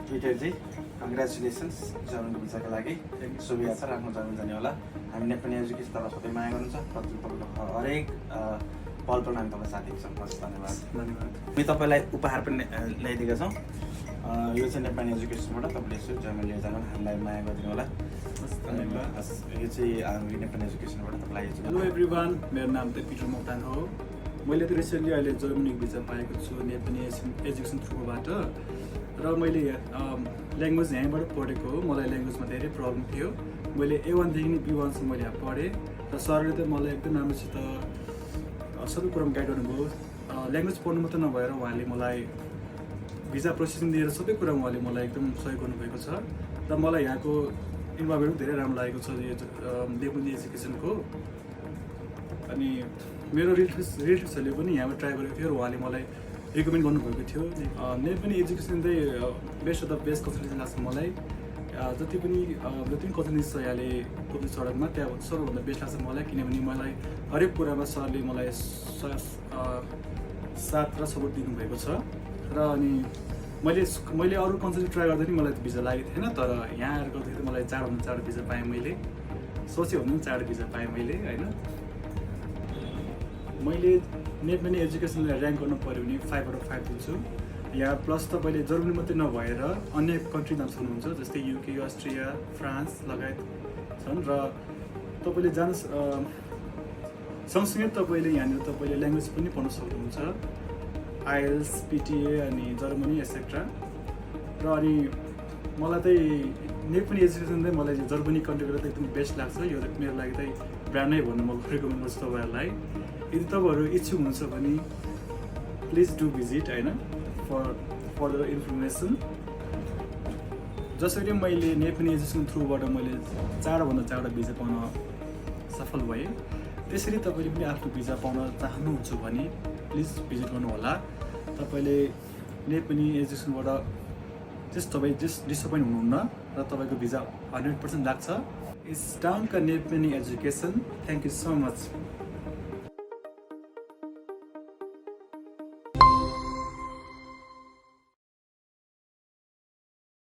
Twitter चाहिँ congratulations जर्मनको भिसाको लागि शुभेच्छा छ, राम्रो जर्मन जाने होला। हामी नेपाली एजुकेसन तपाईँलाई सबै माया गर्नुहुन्छ, तपाईँको हरेक पल पनि हामी तपाईँलाई साथ दिन्छौँ। हस्, धन्यवाद। हामी तपाईँलाई उपहार पनि ल्याइदिएका छौँ। यो चाहिँ नेपाली एजुकेसनबाट तपाईँले यसो जर्मन लिएर जानु, हामीलाई माया गरिदिनु होला। धन्यवाद। हस्, यो चाहिँ हामी नेपाली एजुकेसनबाट तपाईँलाई यो चाहिँ हेलो एभ्रिवान, मेरो नाम चाहिँ पिटर मोक्तान हो। मैले त रिसेन्टली अहिले जर्मनीको भिजा पाएको छु नेपाली एजुकेसन थ्रुबाट, र मैले ल्याङ्ग्वेज यहीँबाट पढेको हो। मलाई ल्याङ्ग्वेजमा धेरै प्रब्लम थियो। मैले A1 देखि नै B1 मैले यहाँ पढेँ र सरले त मलाई एकदम राम्रोसित सबै कुरामा गाइड गर्नुभयो। ल्याङ्ग्वेज पढ्नु मात्रै नभएर उहाँले मलाई भिजा प्रोसेसिङ दिएर सबै कुरामा उहाँले मलाई एकदम सहयोग गर्नुभएको छ, र मलाई यहाँको इन्भाइरोमेन्ट धेरै राम्रो लागेको छ यो नेपाली एजुकेसनको। अनि मेरो रिलेटिभ्सहरूले पनि यहाँबाट ट्राई गरेको थियो र उहाँले मलाई रिकमेन्ड गर्नुभएको थियो। नेपाली एजुकेसन चाहिँ best of the best consultancy लाग्छ मलाई। जति पनि कन्सल्टेन्सी छ यहाँले पुग्ने सडकमा, त्यहाँ सबैभन्दा बेस्ट लाग्छ मलाई, किनभने मलाई हरेक कुरामा सरले मलाई साथ र सपोर्ट दिनुभएको छ। र अनि मैले अरू कन्सल्टेन्सी ट्राई गर्दा पनि मलाई भिजा लागेको थिएन, तर यहाँ आएर गर्दाखेरि मलाई चाँडोभन्दा चाँडो भिजा पाएँ। मैले सोचेँ भन्दा पनि चाँडो भिजा पाएँ मैले, होइन। मैले नेपाली एजुकेसनलाई ऱ्याङ्क गर्नु पऱ्यो भने 5/5 दिन्छु। यहाँ प्लस तपाईँले जर्मनी मात्रै नभएर अन्य कन्ट्री जान सक्नुहुन्छ, जस्तै UK, अस्ट्रिया, फ्रान्स लगायत छन्। र तपाईँले जानु सँगसँगै तपाईँले यहाँनिर तपाईँले ल्याङ्ग्वेज पनि पढ्न सक्नुहुन्छ, IELTS, PTA अनि जर्मनी एसेट्रा। र अनि मलाई चाहिँ नेपाली एजुकेसन चाहिँ मलाई जर्मनी कन्ट्रीबाट एकदम बेस्ट लाग्छ। यो मेरो लागि चाहिँ ब्रान्ड नै भन्नु म रिकमेन्ड गर्छु तपाईँहरूलाई। यदि तपाईँहरू इच्छुक हुनुहुन्छ भने प्लिज डु भिजिट, होइन, फर फर्दर इन्फर्मेसन। जसरी मैले नेपाली एजुकेसन थ्रुबाट मैले चाँडोभन्दा चाँडो भिजा पाउन सफल भएँ, त्यसरी तपाईँले पनि आफ्नो भिजा पाउन चाहनुहुन्छ भने प्लिज भिजिट गर्नुहोला। तपाईँले नेपाली एजुकेसनबाट तपाईँ डिसपोइन्ट हुनुहुन्न र तपाईँको भिजा 100% लाग्छ। इट्स डाउन का Nepali education. Thank you so much.